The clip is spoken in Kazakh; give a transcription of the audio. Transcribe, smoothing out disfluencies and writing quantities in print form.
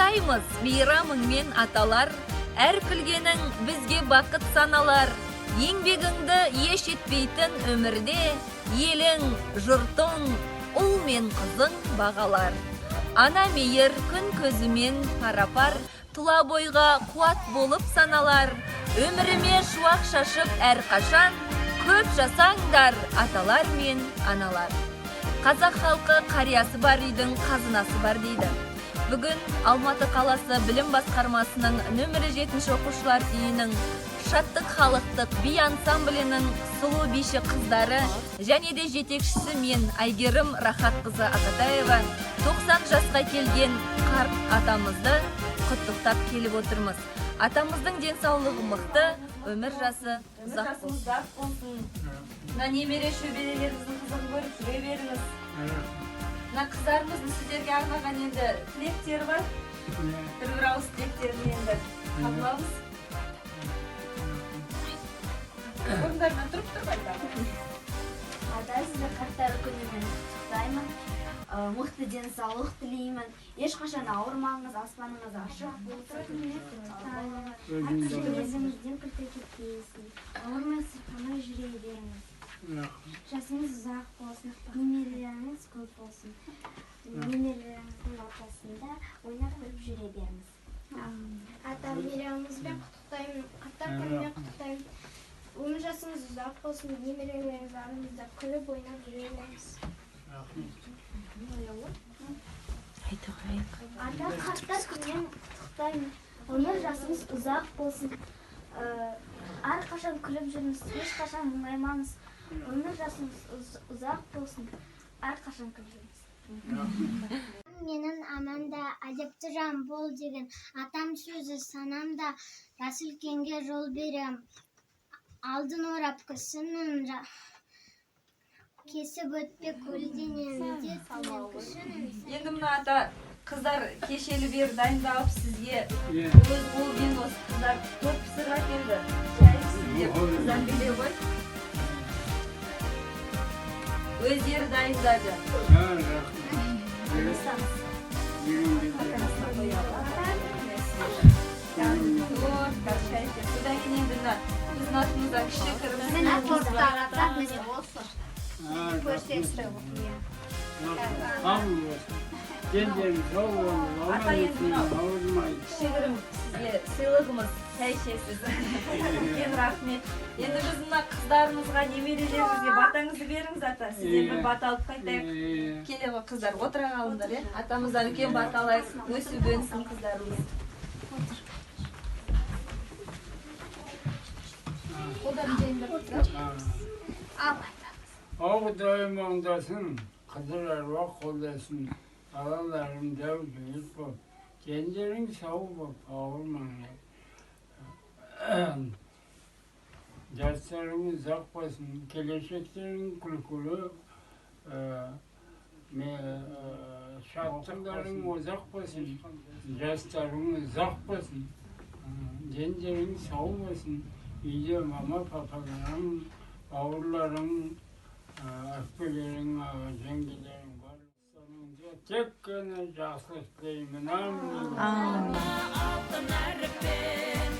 Құттықтаймыз мейрамыңмен, аталар, әр күлгенің бізге бақыт саналар. Еңбегіңді еш етпейтін өмірде, елің, жұртың, ұл мен қызың бағалар. Ана мейір күн көзімен парапар, тұла бойға қуат болып саналар. Өміріме шуақ шашып әрқашан, көп жасаңдар, аталар мен аналар. Қазақ халқы қариясы бар үйдің қазынасы бар дейді. Бүгін Алматы қаласы білім басқармасының нөмірі 7 оқушылар үйінің Шаттық халықтық би ансамблінің сұлу биші қыздары және де жетекшісі мен, Әйгерім Рахатқызы Ақатаева, 90 жасқа келген қарт атамызды құттықтап келіп отырмыз. Атамыздың денсаулығы мықты, өмір жасы ұзақ болсын. Ұзақ болсын. Мына немере шөберелеріміздің қызығын көріп жүре беріңіз. Мына қыздарымыздың сіздерге арнаған енді тілектері бар. Бір бір ауыз тілектерін енді қабыл. Орындарынан тұрып тұрып айтамын. Ата, сізді қарттар күнімен құттықтаймын. Мықты денсаулық тілеймін. Ешқашан ауырмаңыз, аспаныңыз ашық болсын. Өзіңізден күлкі кетпесін. Ауырмай, сырқамай жүре беріңіз. Жасыңыз ұзақ болсын, немерелеріңіз көп болсын. Немерелеріңіздің ортасында ойнап күліп жүре беріңіз. Ата, мейрамыңызбен құттықтаймын, қарттар күнімен құттықтаймын. Өмір жасыңыз ұзақ болсын, немерелеріңіз арамызда күліп ойнап жүре беріңіз. Ата, қарттар күнімен құттықтаймын. Өмір жасыңыз ұзақ болсын. Әрқашан күліп жүріңіз, ешқашан мұңаймаңыз. Өмір жасыңыз ұзақ болсын. Әрқашан күліп жүріңіз. Менің аманда, әдепті жан бол деген атам сөзі санамда, жас үлкенге жол берем. Алдын орап кісінің кесіп өтпе көлденең міндетінен кішінің. Енді мына, ата, қыздар кешелі бері дайындалып, сізге өз қолымен осы қыздар торт пісіріп әкелді. Шай ішсін деп, қыздар биле ғой. Өздері дайындады. Рахмет. Арқасына қоялы. Торт, қазір шай ішеміз. Содан кейін енді мына біздің атымыздан кішігірім Міне торттар, ата, міне осы. Қабыл болсын. Дендерің сау болсын. Ата, енді мынау ауырмай. Кішігірім сізге сыйлығымыз, шай ішесіз. Үлкен рахмет. Енді біз мына қыздарымызға, немерелерімізге батаңызды беріңіз, ата. Сізден бір бата алып қайтайық. Келе ғой, қыздар, отыра қалыңдар, иә. Атамыздан үлкен бата алайық, өсіп өнсін қыздарымыз. Қолдарын жайыңдар. О Құдайым оңдасын, қызыл әруақ қолдасын, балаларым дәу жігіт болып, дендерің сау болып, ауырмаңдар. Жастарың ұзақ болсын, келешектерің күлкілі, шаттықтарың ұзақ болсын, жастарың ұзақ болсын, дендерің сау болсын, үйде мама, папаларың, бауырларың, әпкелерің, аға, жеңгелерің бар. Тек қана жақсылық тілеймін. Амин. Алтын әріппен.